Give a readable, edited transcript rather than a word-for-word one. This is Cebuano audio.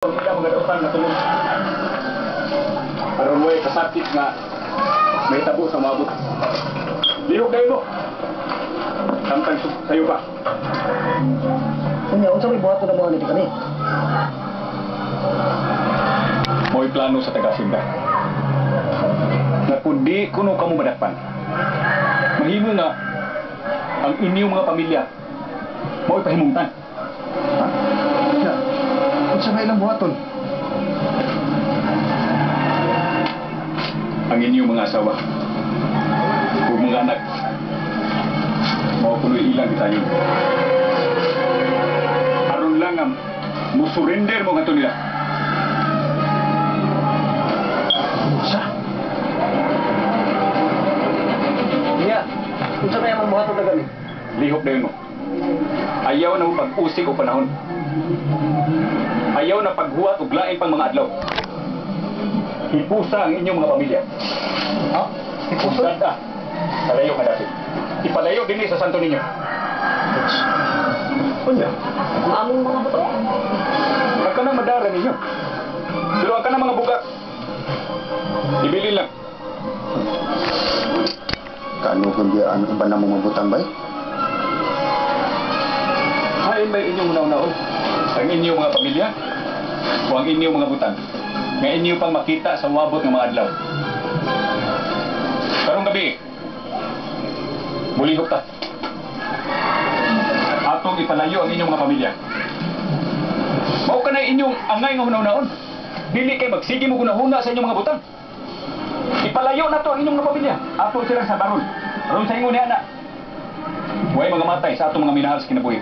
Pamilya mga dautan nga tulong. Aron mo'y kasakit nga may tabo sa mabot. Lihok dayon mo. Samtang sayo pa. Unya, unsa may buhaton na mga nito kani? Mo'y plano sa taga-sinda. Na kung di kuno kamo madakpan, mahimo nga ang inyong mga pamilya mo'y pahimungtan. Ha? Ya. Unsa may ilang buhaton? Ang inyong mga asawa ug mga anak mao kuno'y ilang gitayon. Aron lang nga musurrender mo ngadto nila. Unsa? Unya, unsa may among buhaton na gani? Lihok dayon mo. Ayaw na mo pag-usig o panahon. Ayaw na paghuwat og lain pang mga adlaw. Hipusa ang inyong mga pamilya. Ha? Hipuson? Sada, sa layo nga dapit. Ipalayo dinhi sa santo ninyo. Unya. Ang among mga buto. Ang kanang madara ninyo. Pero ang kanang mga bugak, ibilin lang. Kaanuhon biya ang iba na mong mabutang bay? Hain may inyong hunaw-naon. Ang inyong mga pamilya o ang inyong mga butang nga inyo pang makita sa wabot ng mga adlaw. Karong gabi, mulihok ta. Atong ipalayo ang inyong mga pamilya. Mao ka na inyong angay nga hunaw-naon. Dili kay magsige mo gunahuna sa inyong mga butang. Ipalayo na to ang inyong mga pamilya. Ato silang sa baron. Aron sa ingon ni ana. Way mga matay sa atong mga minahal sa kinabuhi.